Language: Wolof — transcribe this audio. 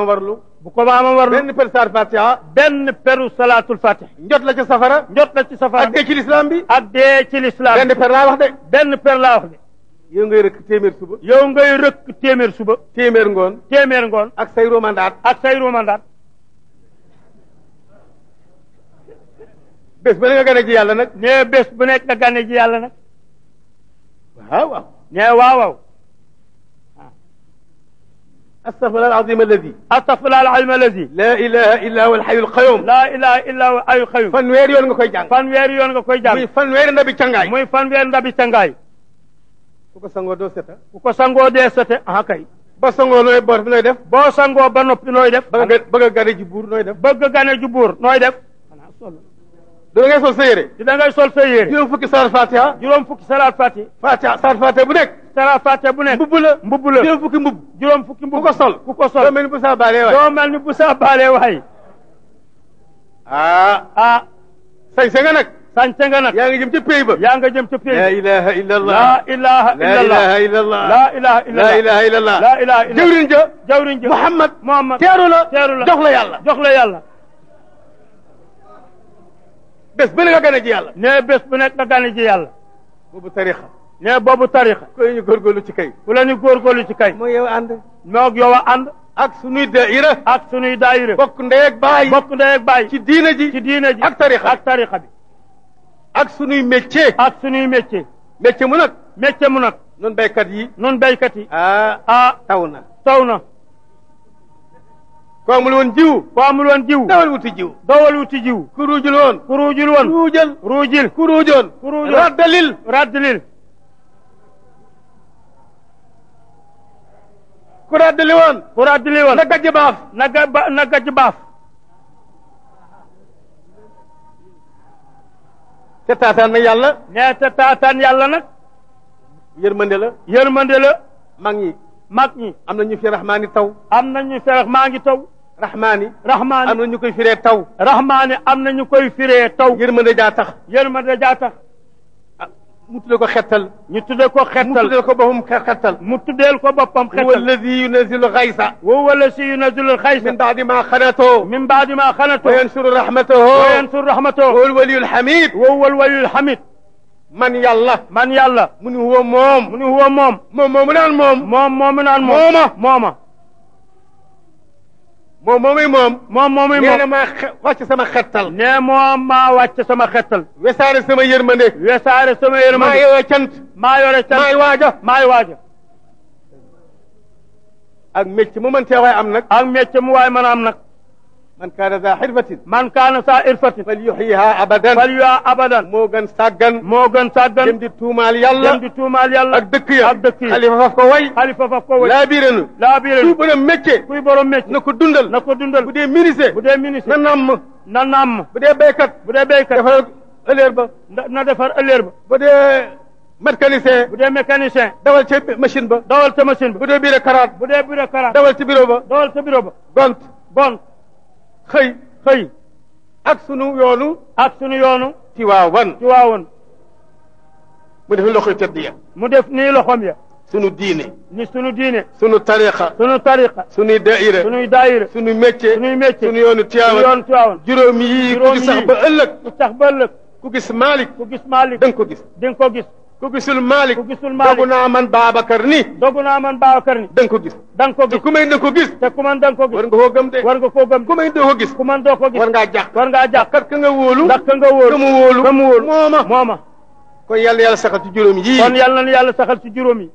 maamam warlu bu ko maamam warlu benn per saar fatiha benn peru salaatul fatih njot la ci safara njot la ci safara ak dee ci lislaam bi ak dee ci lislaam benn per laa wax de benn per laa wax de yow ngay rëkk téeméer suba yow ngay rëkk téeméer suba téeméer ngoon téeméer ngoon ak say romandaat ak say romandaat bés ba ne nga gane ji yàlla nag ne bés bu nekk nga gane ji yàlla nag waaw waaw ne waaw waaw astaghfirullah al-azim alladi astaghfirullah al-azim alladi la ilaha illa huwa al-hayyul qayyum la ilaha illa huwa al-hayyul qayyum fanweeri yoon nga koy jàng fanweeri yoon nga koy jàng muy fanweeri ndabi cangaay muy fanweeri ndabi cangaay ku ko sangoo doo seta ku ko sangoo dee sete ah kay ba sangoo nooy bor bi nooy def boo sangoo ba noppi nooy def bëgg a gane ji buur nooy def bëgg gane ju buur nooy def xanaa sol da ngay sol sa yére da ngay sol sa yére juróom fukki salaat fatiha juróom fukki salaat fatiha salaat fatiha bu nekk salaat fatiha bu nekk mbubb la juróom fukki mbubb juróom fukki mbubb ku ko sol doo mel ni bu saa baalee waay doo mel ni bu saa baalee waay sañse nga nag sañse nga nag yaa ngi jëm ca pays ba yaa nga jëm ca pays la ilaha illa allah la ilaha illa allah la ilaha illa allah la ilaha illa allah la ilaha illa allah la ilaha illa allah jawriñ ja Muhammad teeru la jox la yàlla jox la yàlla bés bu ne nga gane ji yàlla ne bés bu nekk nga gane ji yàlla boobu tarixa ne boobu tarixa ku ñu góorgóorlu ci kay ku la ñu góorgóorlu ci kay moo yow ànd moog yow a ànd ak sunuy daayira ak sunuy daayira bokk ndey ak baay bokk ndey ak baay ci diina ji ci diina ji ak tarixa ak tarixa bi ak sunuy métier ak sunuy métier métier mu nag métier mu nag nun béykat yi nun béykat yi taw na taw na ko amul woon jiw ko amul woon jiw dawal wuti jiw dawal wuti jiw ku ruujul woon ku ruujul woon ruujil ku ruujoon raddalil ku raddali woon na gajj baaf na gajj baaf te taataan na yàlla nee te taataan yàlla nag yërmande la mag ñi am na ñu fi raxmaani taw am na ñu fi raxmaani taw raxmaani am na ñu koy firee taw raxmaani am na ñu koy firee taw yërmande jaa tax mu tuddee ko xettal ñu tuddee ko xettal mu tuddee ko boppam xettal mu tuddeel ko boppam xettal huwa alladi yunazzilu xaysa huwa alladi yunazzilu xaysa min baadi ma xanatoo wa yansuru rahmatahu huwa alwaliyul hamid man yàlla mu ni huwa moom moomu naan mooma moom nee na maa wàcc sama xettal nee moom maa wàcc sama xettal wesaare sama yërmande maa yore cant maay waaja ak mécc mu mën tee waay am nag ak mécc mu waay mën a am nag man kaana za xirfatin fal yuxyiha abadan moo gën sàggan dem di tuumaal yàlla ak dëkk ya xalifa faf ko way laa biiranu kuy borom mécc na ko dundal bu dee ministre na namm bu dee béykat defar ëllëer ba na defar ëllëer ba bu dee mécanicien dawal ca machine ba bu dee bureaucrate dawal ci bureau ba gont xëy ak sunu yoonu Tiwaawan mu def loxoy tedd ya mu def nii loxom ya sunu diine sunu tariqa sunuy daayira sunu métier sunu yoonu Tiwaawan juróom yi ku ci sax ba ëllëg ku gis Malick da nga ko gis ku gisul Malick dogu naa man Babacar ni da nga ko gis te ku may da nga ko gis war nga koo gëm de ku may doo ko gis war ngaa jàq kat ka nga wóolu ka mu wóolu mooma kon yàlla saxal ci juróom yi kon yàlla na yàlla saxal ci juróom yi